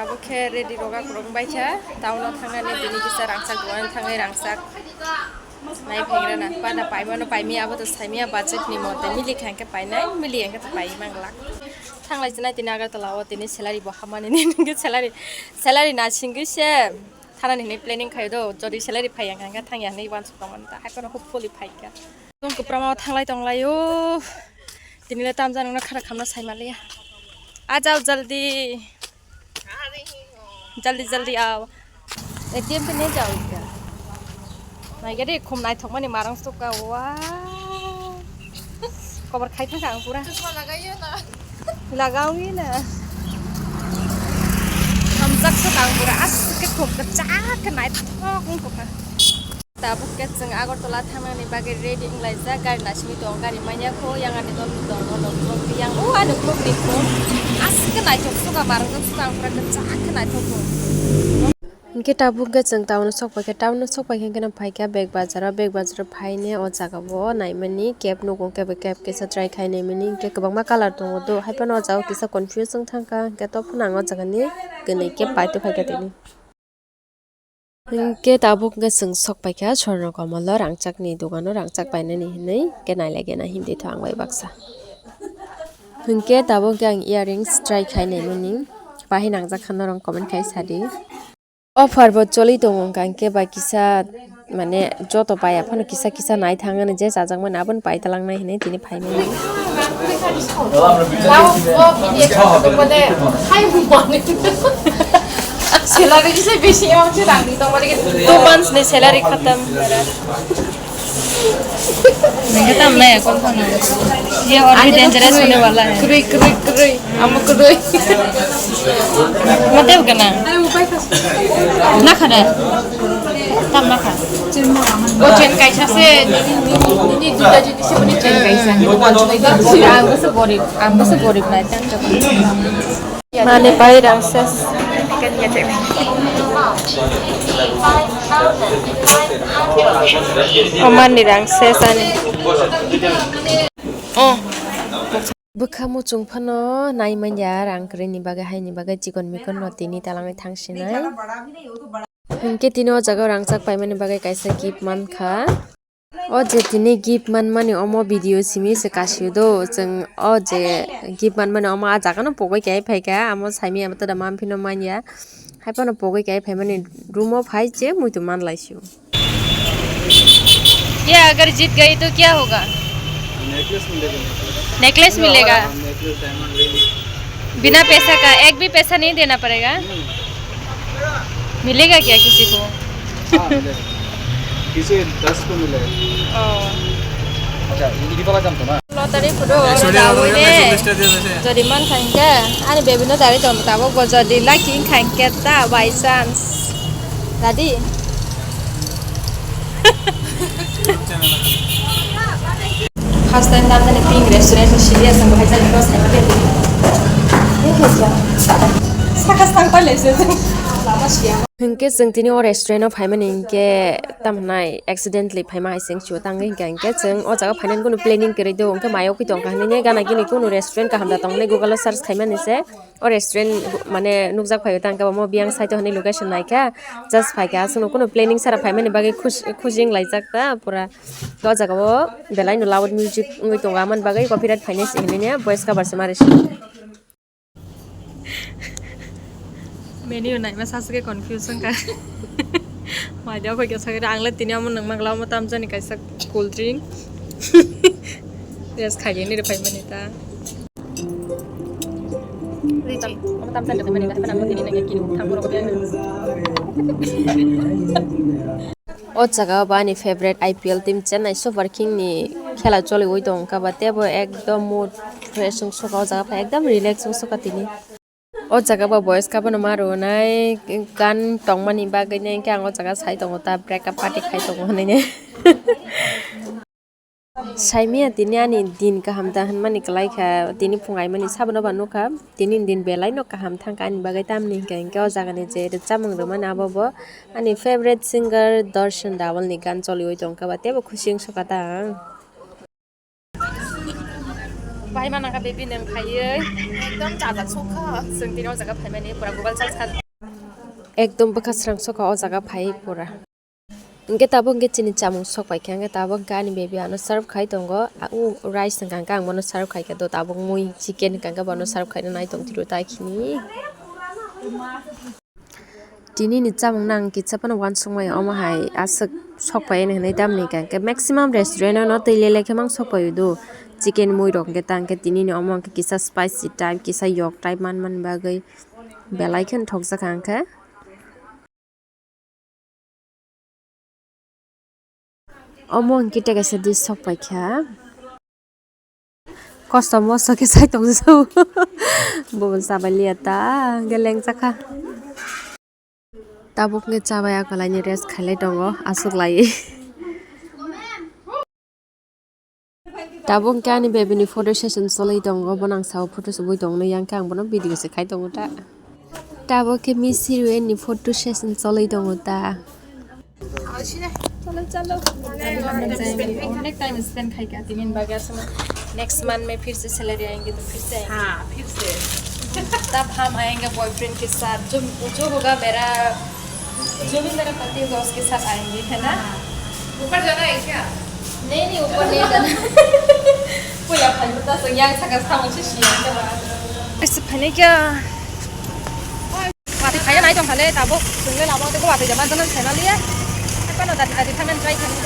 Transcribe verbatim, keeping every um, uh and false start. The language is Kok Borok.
Obo khe ready rok akorok bai kha, town o thangnani tini kisa rangchak, dukan thangwi rangchak. Nai phaingrana, bana paimano paimya, abo to saimya budget ni mote mili kha hwnkhe painai, mili hwnkhe to pai manglak. Thanglai chinai tini Agartala o tini salary bo hamani ni, nini salary, salary na singwi se thanani hinwi planning khaio do, jodi salary phai ya hwnkhe thangya hinwi uansuk tongmani ta, haiphano hopefully phaikha. Tong kwprama o thanglai tonglaio, tini le tamjani no khara khamna saimaliya. A jao jaldi. Jaldi jaldi ao. A T M pin nahi jao kya? Naigari khum naithokmani marang suka, wow. Kobar khai thangkha ang pura. Chusma lagaiyo na. Lagawi na. Hamjak suka ang pura. Aske khum kwchak khe naithok wngkha. Tabuk khe chwng Agartala thangnani bagwi ready wnglaijak, gari naisingwi tongo, gari manya kho, yang ani dol ni tongo, noknok yang o ani uklok ni kho. Aswk khe naithok suka, marwk suka, ang pura kwchak khe naithok kho. Hinkhe tabuk khe chwng town o sok paikha, town o sok paikha hinkhe no phaikha bag bazar o, bag bazar o phaine o jaga o naimani cab nugo, cab, cab kisa try khai naimani, hinkhe kwbangma colour tongo do, haiphano o jaga o kisa confuse wng thangkha, hinkhe tophano ang o jaga ni kwnwi cab pai tongphaikha tini. Hinkhe tabuk hwnkhe chwng sok paikha Swarna Komolo rangchakni dogano rangchak painani hinwi, hinkhe nailaikheno himtwi tho ang bai baksa. Hinkhe tabuk hwnkhe ang earrings try khai naimani, bahai nangjak kha norok comment khai sadi. Offer bo choli tongo wngkha, hinkhe bai kisa mane joto pai aphano kisa kisa nai thangmani je chajakmani abono pai talangnai hinwi tini phaimani. Salary kisa bisi emang se rang di tongmani. Two months ni salary khatam. Nengke tam nai kon phano. Ye aur bhi dangerous hone wala hai. Krui, krui, krui. Amo krui. Mate hogana. Na khana. Tam na kha. O chen kaisa se, nini, nini, nini duita jodi se mani chen kaisa. Ang bwsa gorib, ang bwsa gorib nai, tang chok. Mani pai rang ses. O mani rang ses ani. Oh. Bwkha muchung phano nai manya rang kwrwini bagwi, haini bagwi chikon mikon no tini talangwi thang sinai. Hinkhe tini o jaga o rangchak paimani bagwi kaisa gift mankha. O je tini gift manmani omo video simi se kasio do, chwng o je gift manmani omo a jaga no pogwi khe phaikha, amo saimanya amo tada manphino manya, haiphano pogwi khe phaimani room o phai je muitu manlaisio. ये अगर जीत गई तो क्या होगा? नेकलेस मिलेगा। नेकलेस मिलेगा? हाँ, necklace, diamond ring. बिना पैसा का, एक भी पैसा नहीं देना पड़ेगा? नहीं। मिलेगा क्या किसी को? हाँ, मिलेगा। किसी दस को मिलेगा। ओ। अच्छा, ये वाला काम तो ना? Lottery photo, Actually, lottery jodi man khankhe, ani baby no dari tong tabok bo jodi lucky khankhe ta by chance. Dadi. First time tamjani pink restaurant no sidi aswk bahai jani no sai khe. Saka sang pai lai se. Lama siya. Hinkhe chwng tini o restaurant o phaimani hinkhe tamo hwnai accidentally phaima hai se wngsuo tangwi hinkhe hinkhe chwng o jaga phainani kunu planning kwrwi do hinkhe mai okwi tongkha hinwi gana gini kunu restaurant kaham da tongmani Google o search khaimani se o restaurant mane nukjak phaio tangkhe omo biyang site o hinwi location naikha just phaikha aswkno kunu planning sara phaimani bagwi khusi khusi wnglaijak ta pura o jaga o belai no loud music wngwi tongo amoni bagwi copyright phainai se hinwi voice cover se mari se. Menu naima sasike confuse wngkha. Maida khoi khe sakhe ang le tini amo nang magla omo tamjani kaisa cool drink. Yes, khaigeni re phaimani ta. Omo tamjani re phaimani ta, haphano tini nang kini thang borok. O jaga o bo ani favorite I P L team Chennai Super King ni khela choliwi tongkha ba tei bo ekdom mood fresh wng sukha o jaga phai ekdom relax wng sukha tini. O jaga bo boys kabano ma rwnai gan tongmani bagwi nai khe ang o jaga sai tongo ta breakup party khai tongo hinwi. Saimanya tini ani din kaham da hinmani kwlai kha, tini phung aimani sabono ba nukha, tini din belai no kaham thangkha ani bagwi, tamni hinkhe hinkhe o jagani je rwchapmung rwmani abo bo ani favorite singer Darshan Dawal ni gan choliwi tongkha ba teibo khusi wng sukha ta ang. Pai mana ka baby nang khaiye. Ekdom chajak sokha. Sung tini o jaga phaimani pura gubal chal chal. Ekdom bwkha srang sokha o jaga phai pura. Hingke tabuk hingke chini chamung sok pai kha, hingke tabuk hingke ani baby ano serve khai tongo. A, u rice hingka hingke ang bono serve khai kha, do tabuk mui chicken hingka hingke bono serve khai nai tong tiro tai khini. Tini ni chamung nang kisa phano uansuk maya, omo hai aswk sok pai hinui tamni hingka hingke maximum restaurant o no twi lele khe mang sok pai do. Chicken mui rok hingke ta hingke tini ni omo hingke kisa spicy type, kisa yok type man man bagwi belai kheno thokjak kha hingke. Omo hingke tei kaisa dish sok pai kha. Kosto mosto khe sai tong jao. Bo bo chabai liya ta, geleng chakha. Tabuk hingke chabai akolai ni rest khailai tongo, aswk lai. Tabuk hingke ani baby ni photo session choloi tongo, bono ang sao photo subui tongo, yang khe ang bono video se khai tongo ta. Tabuk khe Miss Heroine ni photo session choloi tongo ta. Chalo, chalo. अनेक time spend खाई क्या तीन दिन बाद ऐसा। Next month में फिर से सैलरी आएंगे तो फिर से आएंगे। हाँ, फिर से। तब हम आएंगे बॉयफ्रेंड के साथ, जो जो होगा मेरा, जो भी मेरा पति होगा उसके साथ आएंगे, है ना? ऊपर जाना है क्या? नहीं नहीं, ऊपर नहीं जाना। Puila phai ta so yang saka samung se siya ka ba. Ese phane kya? Wati khaya nai tong khale tabuk, sungle lama te ko wati jama janan sai maliya. Apa no dati dati thamen try khani.